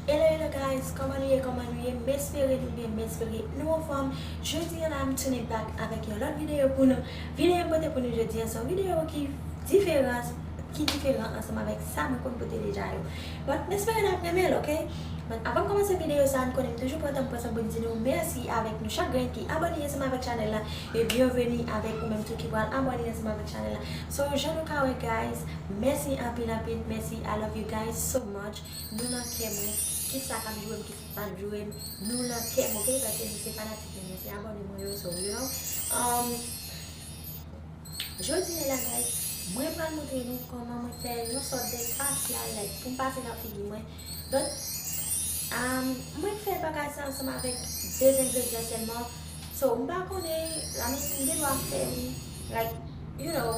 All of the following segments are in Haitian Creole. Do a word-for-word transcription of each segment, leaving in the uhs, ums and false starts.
Hello, hello guys, kòman nou ye, kòman nou ye? M espere nou byen, m espere nou anfòm. Jodi a la, m tounen back avèk yon lòt videyo pou nou. Videyo m pote pou nou jodi a, se yon videyo ki diferan, ki diferan ansanm avèk sa mwen konn pote deja yo. But, m espere n ap renmen l, ok? But, avan m kòmanse videyo sa, n konnen m toujou pran tan m pran san pou m di nou mèsi avèk nou chak grenn ki abòne ansanm avèk chanèl la, e byenveni avèk ou menm tou ki pral abòne ansanm avèk chanèl la. So, jan nou ka wè, guys, mèsi anpil, anpil, mèsi, I love you guys so much. Nou nan kè mwen, kit sa k ap joure m, kit sa k pa joure m, nou nan kè mwen, ok? Paske nou se fanatik mwen, se abòne mwen yo, so, you know. Um, jodi a la, guys, mwen pral montre nou kòman mwen fè yon sòt de fasyal, like, pou m pase nan figi mwen. Donk, um, mwen fè bagay sa ansanm avèk de zengredyan sèlman. So, m pa konnen, I mean, m gen dwa fè li, like, you know,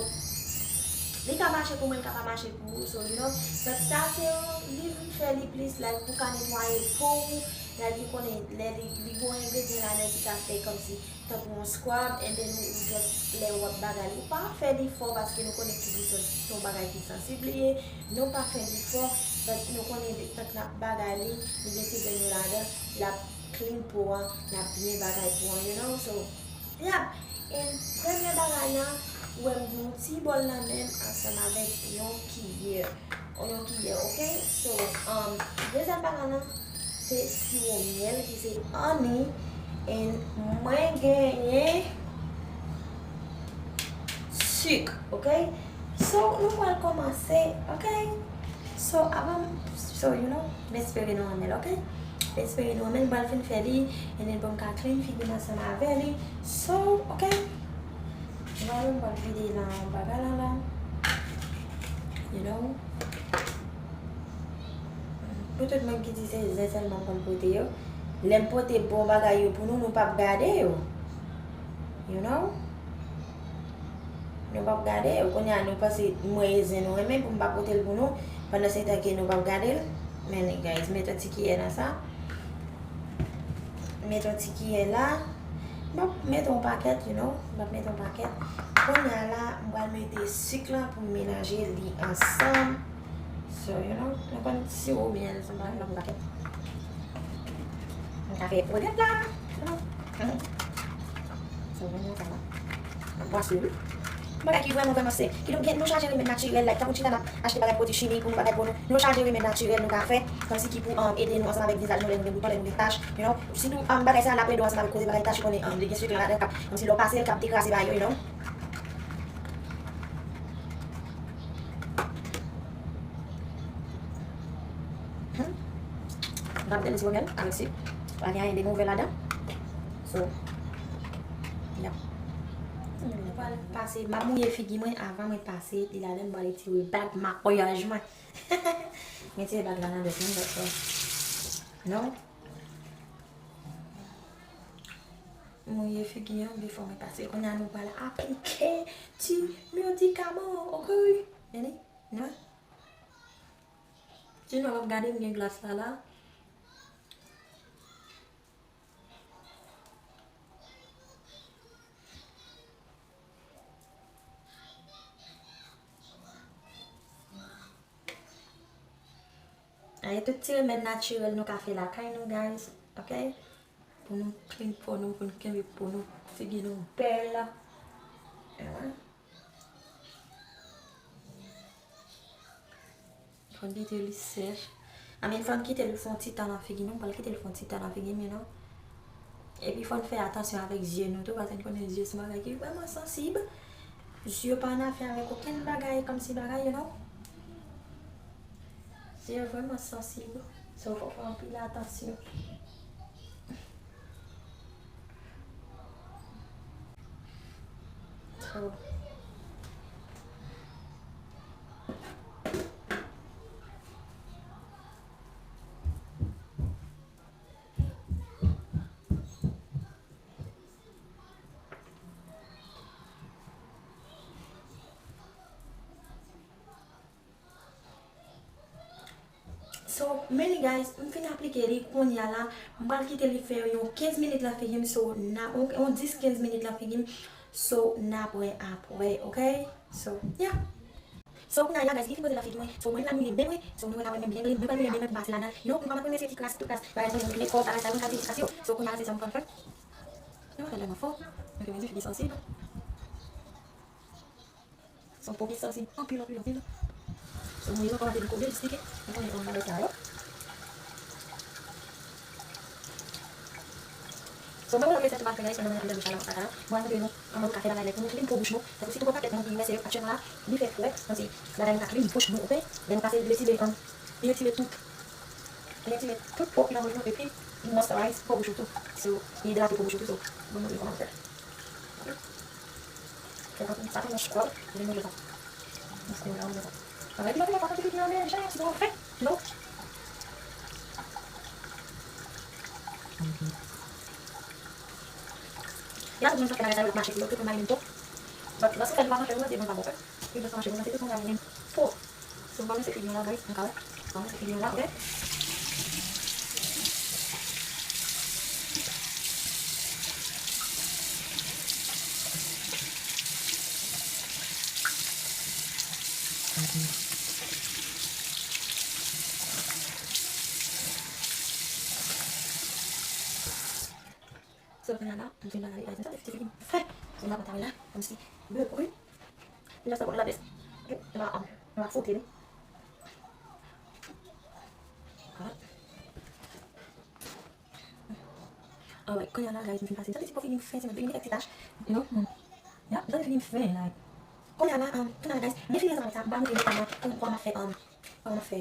li ka mache pou mwen, li ka pa mache pou ou, so, you know. But sa se yon, li vin fè li plis, like, pou ka netwaye po ou, like, ou konnen, lè li, li gon engredyan ladan ki ka fè kòmsi, tankou yon scrub, and then ou, ou just, lè w ap bagay li, ou pa fè li fò, paske nou konnen figi se, se yon bagay ki sansib li ye, nou pa fè li fò, but nou konnen de, tank n ap bagay li, li gen ti grenn yo ladan, l ap clean po an, l ap byen bagay po an, you know, so, yap. And premye bagay la, ou wè m gen yon ti bòl nan men m ansanm avèk yon kiyè. Yon kiyè, ok? So, um, dezyèm bagay la, se siwo myèl ki se honey. And mwen genyen sik, ok? So, nou pral kòmanse, ok? So, avan, so, you know, m espere nou renmen l, ok? M espere nou renmen l, m pral fin fè li, and then pou m ka clean figi m ansanm avè li. So, ok? Mwen menm m pral vide nan bagay la la. You know? Pou tout moun ki di se zen sèlman m konn pote yo, lè m pote bon bagay yo pou nou, nou p ap gade yo. You know? Nou p ap gade yo. Kounye a, nou panse mwen e zen nou renmen pou m pa pote l pou nou, pandan se tan ke nou p ap gade l. Men, guys, met yon ti kiyè nan sa. Met yon ti kiyè la. M ap met yon pakèt, you know. M ap met yon pakèt. Kounye a la, m pral mete sik lan pou m melanje li ansanm. So, you know, nou konn siwo myèl, se yon bagay m ap met. M ka fè regrèt la. You know. So, kounye a sa la. Nan pwasou wi. Bagay ki vrèman, vrèman senp. Kidonk, gen, nou chaje remèd natirèl, like, tankou chita n ap achte bagay pwodui chimik pou nou bagay po nou. Nou chaje remèd natirèl nou ka fè, kòmsi ki pou, um, ede nou ansanm avèk vizaj nou lè nou gen bouton, lè nou gen tach, you know. Sitou, um, bagay sa l ap ede w ansanm avèk koze bagay tach, ou konnen, um, li gen sik lan ladan k ap, kòmsi lè w pase l, k ap dekrase bagay yo, you know. Hmm. M ap tèl di w menm, avèk sik. Pa gen anyen de move ladan. So, yap. Mwen pral pase, m ap mouye figi mwen avan mwen pase li ladan, m pral retire bag makwayaj mwen. Mwen retire bag la nan dòt mwen, dòt mwen. Non. Mouye figi an before mwen pase. Kounye a nou pral aplike ti medikaman, ok? Gade, non? Si nou ap gade, m gen glas la la. Aye, tout ti remèd natirèl nou ka fè lakay nou, guys, ok? Pou nou clean po nou, pou nou kenbe po nou, figi nou bèl. Ewa. Fò n kite li sèch. I mean, fò n kite li fè yon ti tan nan figi nou. M pral kite li fè yon ti tan nan figi m, you know. Epi fò n fè atansyon avèk zye nou tou, paske n konnen zye se yon bagay ki vrèman sansib. Zye pa annafè avèk okenn bagay kòmsi bagay, you know. Zye vrèman sansib. So, fò w fè anpil atansyon. So, So, men li, guys, m fin aplike li kounye a la. M pral kite li fè yon kenz minit nan figi m, so, n a, yon, yon dis kenz minit nan figi m, so, n ap wè apre, ok? So, yeah. So, kounye a la, guys, li fin poze nan figi mwen. So, mwen menm la, mwen li men mwen. So, nou wè la, mwen menm byen, mwen pa mwen menm, mwen pa pase ladan. Yo, mwen pa mwen mwen se ti kras, tout kras. Bagay mwen, mwen mekòp, bagay sa yo, mwen ka di kras yo. So, kounye a la, se sa mwen konn fè. Yo, mwen fè lè mwen fò. Mwen fè mwen di figi sansib. Se yon po ki sansib anpil, anpil, anpil. So, mwen yo kòmanse di koule, jis teke. Mwen konnen kòman bagay sa yo. So, mwen wè mesaj ki pa fè, guys, pandan mwen ap fè bouch la, sa la. Mwen montre nou kòman nou ka fè bagay la pou nou klin po bouch nou. Tankou si nou pran pakèt nan pi mèsè yo aktyèlman la, li fè frè, tankou bagay nou ka klin bouch nou, oke? Lè nou pase, li retire, um, li retire tout, li retire tout po ki nan bouch nou, epi li moisturize po bouch ou tou. So, li idrate po bouch ou tou, so, mwen montre nou kòman nou fè. Sa pa yon scrub, li menm jan. Yon scrub la, yon jan. Alright, nou pa konn ki figi an men, jan ti bon fè. No. Ya, tout moun sa fè bagay sa yo, l ap mache pou yo, tout moun bay menm to. But, lòske w fè l pa mache pou yo, se bon pa bon fè. Li jis mache pou yo, se tout moun bay menm to. So, m pa mwen se figi la, guys, m ka wè. M pa mwen se figi la, oke? So, kounye a la, m fin lave, guys, m santi ti figi m fè. So, m ap antre la, kòmsi, bebe, wi. Just a little bit. Epi la, um, la fwote li. Alright, kounye a la, guys, m fin pase. Sa se ti po figi m fè, se mwen figi m gen ti tach. You know? Mm. Yeah, sa se figi m fè, like. Kounye a la, um, kounye a la, guys, m fin fini ansanm avèk sa. M pral montre nou kòman, kòman, kòman fè, um, kòman fè.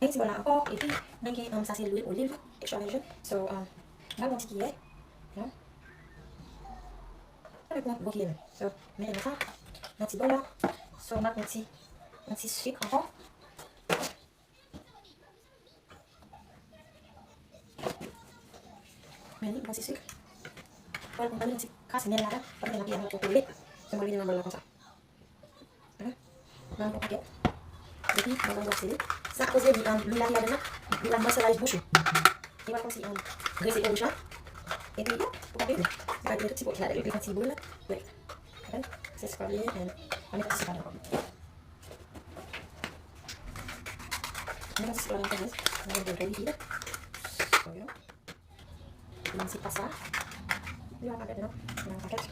Gen ti bòl la ankò, epi mwen gen, um, sa se lwil oliv extra virgin. So, um, mwen pran yon ti kiyè. Non? Mwen pran gwo kiyè menm. So, mete nan sa, nan ti bòl la. So, mwen pran ti, yon ti sik ankò. Men li, yon ti sik. Mwen pran yon ti kras myèl ladan, paske myèl la pi a mwen twò kole. So, mwen vide nan bòl la konsa. Nan yon pakèt. Epi, mwen pral brase li. Sa koze li, um, lwil la ki ladan nan, li pral moisturize bouch ou. Li pral kòmsi, um, grese po bouch la. Epi, yo, ou ka bebe. Ou ka bebe tout ti po ki ladan yo, epi yon ti boul. Wi. Oke? Se scrub li ye, and mwen met ti sik ladan ankò. Mwen met ti sik ladan ankò, guys. Mwen met yon likid. Ok. Mwen se pa sa. Li pa pakèt, non. Li pa pakèt.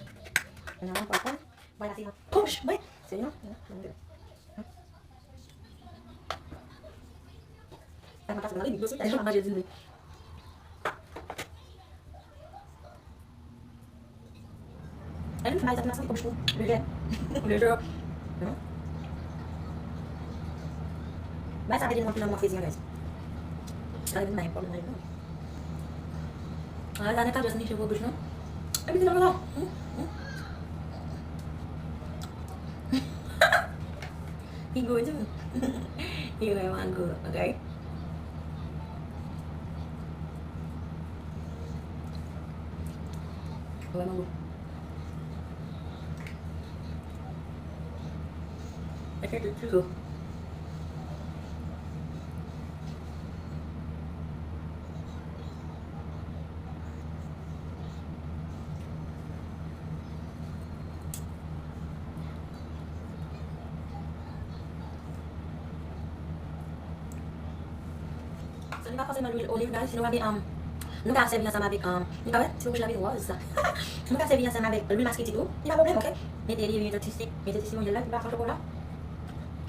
Li pa pakèt. Mwen la se yon poch mwen. Se yon. Sa mwen ta fè nan limit, non, se tèlman manje dine. Ann fè bagay sa ki nan santi kòm chou. Lejè. Lejè. Bagay sa te gen anpil nan mwen fredi an, guys. Sa te vin bay pòm nan non. Ah, sa nèg ka just niche pou bouch non. Epi se nan la. Li gwo tou. Li vrèman gwo, ok? Vrèman gwo. Mete tout sou yo. So, li pa fòseman lwil oliv, guys, si nou pa gen, um, nou ka sèvi ansanm avèk, um, nou ka wè, ti bouch la vin wòz. Nou ka sèvi ansanm avèk lwil maske tit ou, li pa pwoblèm, ok? Mete li, mete ti sik, mete ti siwonyèl la, ki pa fò chokola.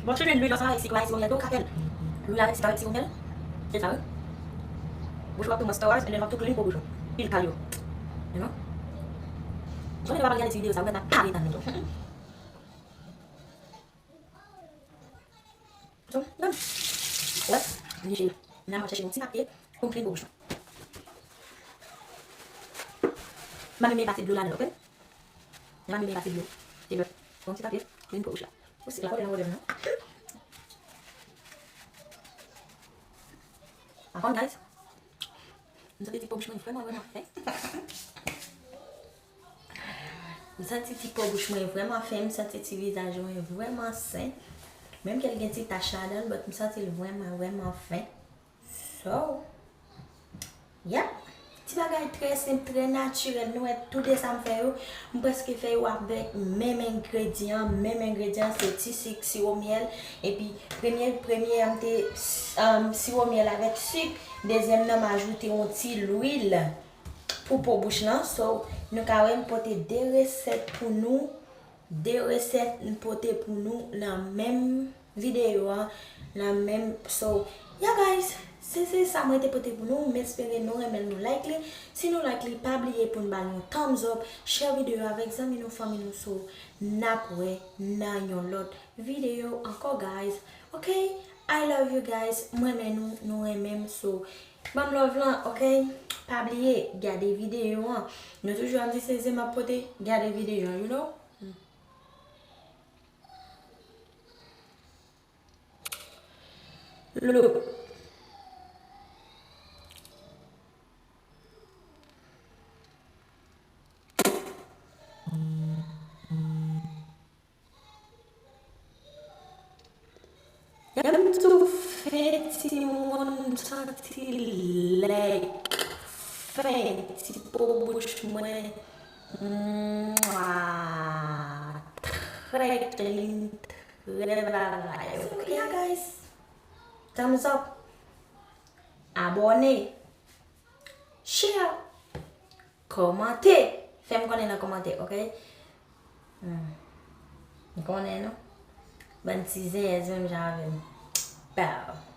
Bon, cheve lwil ansanm avèk sik la, siwonyèl tou, ou ka fè lwil avèk sik avèk siwonyèl. Se sa, wi. Bouch ou ap tou moisturize, and then w ap tou clean po bouch ou. Pil kal yo. You know? Ou konnen lè w ap gade ti videyo sa, ou mèt ap pale tann li tou. So, done. Wè, m niche. M al chèche yon ti papye pou m clean po bouch mwen. M pa menm pase dlo ladan l, ok? M pa menm pase dlo. Se lòt. Yon ti papye, clean po bouch la. Ou sik la, kote nan wòdwòb nan. Ankò, guys. M santi ti po bouch mwen vrèman, vrèman fen. M santi ti po bouch mwen vrèman fen, m santi ti vizaj mwen vrèman sen. Menm ke l gen ti tach ladan l, but m santi l vrèman, vrèman fen. So, yep. Ti bagay trè senp, trè natirèl. Nou wè tou de sa m fè yo, m prèske fè yo avèk menm engredyan. Menm engredyan, se ti sik, siwo myèl. Epi premye, premye a m te, um, siwo myèl avèk sik. Dezyèm nan, m ajoute yon ti lwil pou po bouch lan. So, nou ka wè m pote de resèt pou nou. De resèt m pote pou nou nan menm videyo an, nan menm. So, yeah guys, se, se sa mwen te pote pou nou. M espere nou renmen l, nou like li. Si nou like li, pa bliye pou n ba l yon thumbs up, share videyo avèk zanmi nou, fanmi nou. So, n ap wè nan yon lòt videyo ankò, guys. Ok? I love you guys. Mwen renmen nou, nou renmen m. So, ban m love lan, ok? Pa bliye, gade videyo an. Nou toujou ap di se zen m ap pote, gade videyo an, you know? Look. Yam tou fen timoun, m santi lèk fen ti po bouch mwen. Mwa. Trè klin, trè bagay. So, yeah, guys. Thumbs up. Abòne. Share. Kòmante. Fè m konnen nan kòmantè, ok? Hmm. M konnen, non? Bann ti zenyèz menm jan avè m. Bow.